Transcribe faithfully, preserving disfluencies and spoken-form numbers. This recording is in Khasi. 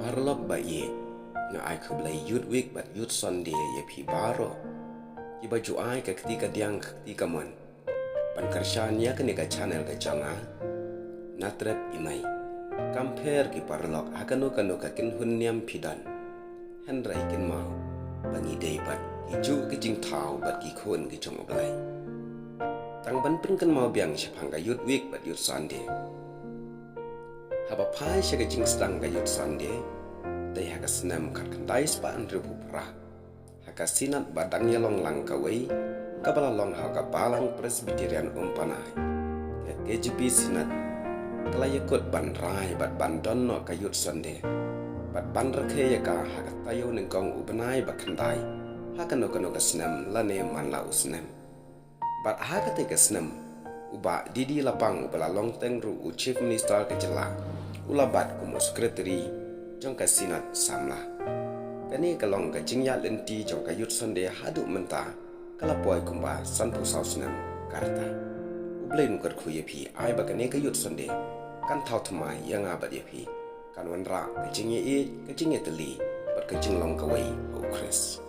Paralok ba ïeit, nga ai khublei Youth Week bad Youth Sunday ïa phi baroh kiba ju ai ka kti ka diang ka kti ka mon ban kyrshan ïa kane ka channel ka jong nga, Natrep Imai. Kam pher ki paralok ha kano kano ka kynhun niam phi don, hynrei kynmaw ba ngi dei bad ki juh ki jingthaw bad ki khun ki jong U Blei. Tang ban pynkynmaw biang shaphang ka Youth Week bad Youth Sunday. Haba phai sha ka jingsdang ka Youth Sunday, dei ha ka snem khatkhyndai spah hynriewphew phra, ha ka Synod ba dang ïalong lang kawei, kaba la long ha ka Balang Presbyterian Umpanai, ka K J P Synod ka la ïakut ban rai bad ban don noh ka Youth Sunday bad ban rakhe ïa ka ha ka taïew nyngkong u bnai ba khyndai ha kano kano ka snem lane man la u snem. Bad ha katei ka snem, u Bah D D Lapang uba la long teng ruh u Chief Minister ka jylla, u la bat kum u Secretary jong ka Synod samla. Kane ka long ka jingïaid lynti jong ka Youth Sunday haduh mynta, ka la poi kumba sanphew saw snem ka rta. U Blei un kyrkhu ïa phi, ai ba kane ka Youth Sunday kan thaw thymmai ïa nga bad ïa phi, kan wanrah ka jingïaieit, ka jingïatylli bad ka jinglong kawei ha U Khrist.